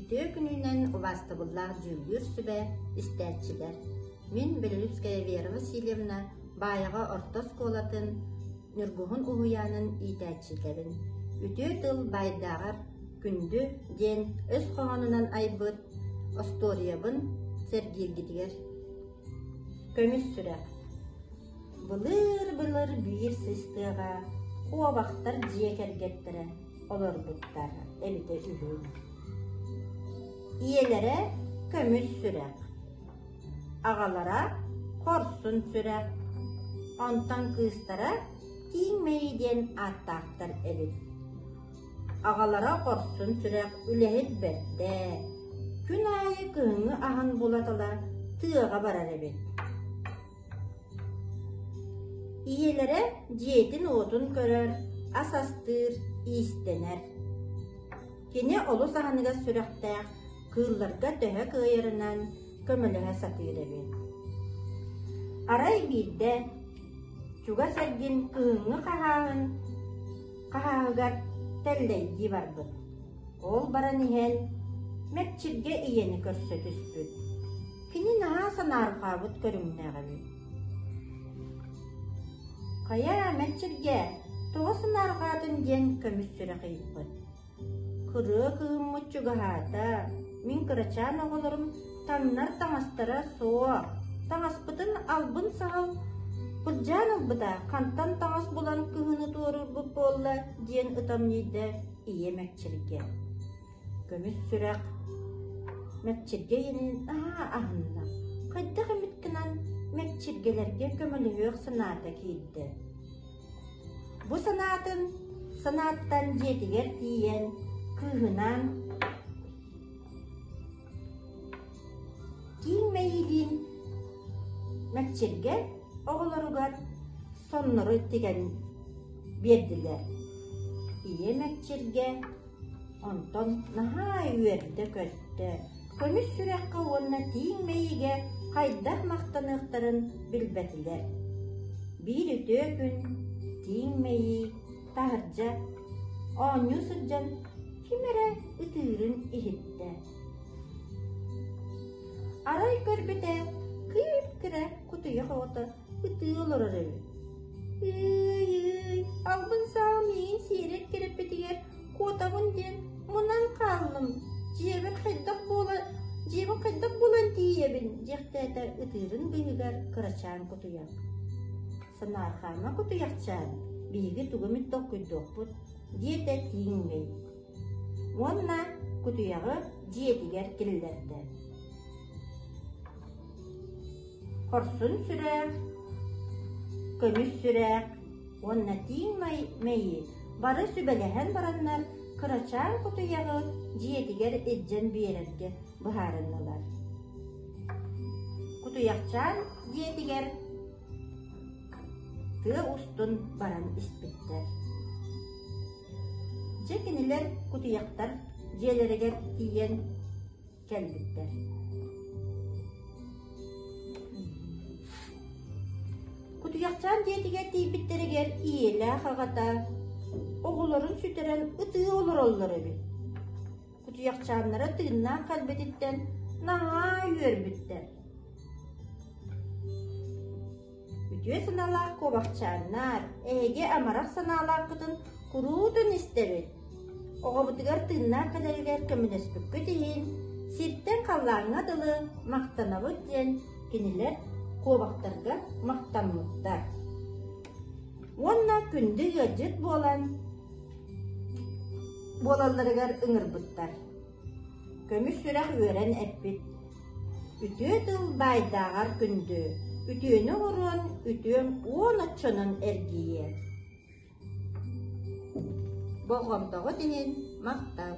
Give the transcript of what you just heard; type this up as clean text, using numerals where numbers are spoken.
Үтүө күнүнэн убаастабыллаах дьүүллүүр сүбэ истээччилэр! Мин Белолюбская Вера Васильевна Баайаҕа орто оскуолатын Ньургуһун уһуйаанын иитээччитэбин. Үтүө тыл баайдааҕар күндү диэн өс хоһоонунан айбыт остуоруйабын сэргииргитигэр Көмүс сүрэх Былыр-былыр биир сыстыаҕа куобахтар дьиэ кэргэттэрэ олорбуттар эбитэ үһү. Ийэлэрэ көмүс сүрэх, аҕалара хорсун сүрэх, онтон кыыстара Тииҥ Мэйи диэн ааттаахтар эбит. Аҕалара хорсун сүрэх үлэһит бэрдэ, күн аайы кыһыҥҥы аһын булатала тыаҕа барар эбит. Ийэлэрэ дьиэтин-уотун көрөр, ас астыыр, иистэнэр. Кини олус аһыныгас сүрэхтээх, кыылларга төһө кыайарынан көмөлөһө сатыыр эбит. Арай биирдэ чугас эргин кыһыҥҥы хаһааһын хаһааһыгар тэллэйдии барбыт. Ол баран иһэн мэкчиргэ ийэни көрсө түспүт. Кини наһаа санаарҕаабыт көрүҥнээх эбит. Хайа, мэкчиргэ, тоҕо санаарҕаатын диэн көмүс сүрэх ыйыппыт. Кырыа кыһыммыт чугаһаата, мин кырачаан оҕолорум таҥнар таҥастара суох, таҥаспытын албын саһыл былдьаан ылбыта, хантан таҥас булан кыһыны туоруурбут буолла диэн ытамньыйда ийэ мэкчиргэ. Көмүс сүрэх мэкчиргэ ийэнин наһаа аһынна, хайдах эмит гынан мэкчиргэлэргэ көмөлөһүөх санаата киирдэ. Бу санаатын санааттан дьиэтигэр тиийэн кыыһынаан Киин Мэйиилиин мэкчиргэ оҕолоругар соннору тигэн биэрдилэр. Ийэ мэкчиргэ онтон наһаа үөрдэ-көттө, көмүс сүрэххэ уонна тииҥ мэйиигэ хайдах махтаныахтарын билбэтилэр. Биир үтүө күн тииҥ мэйии таһырдьа оонньуу сылдьан ким эрэ ытыырын иһиттэ. Арай көрбүтэ, кыып-кыра кутуйах оҕото ытыы олорор эбит. Ыый-ыый, албын саҕа миигин сиэрэ эккирэппитигэр куотабын диэн мунан хааллым, дьиэбэр хайдах буола дьиэбин хайдах булан тиийэбин диэхтээтэ ытыырын быыһыгар кырачаан кутуйах. Санаархаама кутуйахчаан, биһиги тугу эмит толкуйдуохпут, диэтэ тииҥ мэй. Уонна кутуйаҕы дьиэтигэр киллэрдэ. Хорсун сүрэх, көмүс сүрэх уонна тииҥ мэйии бары сүбэлэһэн бараннар кырачаан кутуйаҕы дьиэтигэр илдьэн биэрэргэ быһаарыннылар. Кутуйахчаан дьиэтигэр тыа устун баран испиттэр. Дьэ кинилэр кутуйахтар дьиэлэригэр тиийэн кэлбиттэр. Кутуйахчаан дьиэтигэр тиийбиттэригэр ийэлээх аҕата оҕолорун сүтэрэн ытыы олороллор эбит. Кутуйахчааннара тыыннаах кэлбититтэн наһаа үөрбүттэр. Үтүө санаалаах куобахчааннар, эһиги амарах санаалааххытын куруутун истэбит. Оҕобутугар тыыннаах кэлэригэр көмөлөспүккүт иһин, сиртэн халлааҥҥа дылы махтанабыт диэн кинилэр куобахтарга махтаммыттар. Уонна күндү ыалдьыт буолан буолалларыгар ыҥырбыттар. Көмүс сүрэх үөрэн эппит: «Үтүө тыл баайдааҕар күндү, үтүөнү оҥоруон үтүөҥ уон оччонон эргийиэ». Болҕомтоҕут иһин махтал!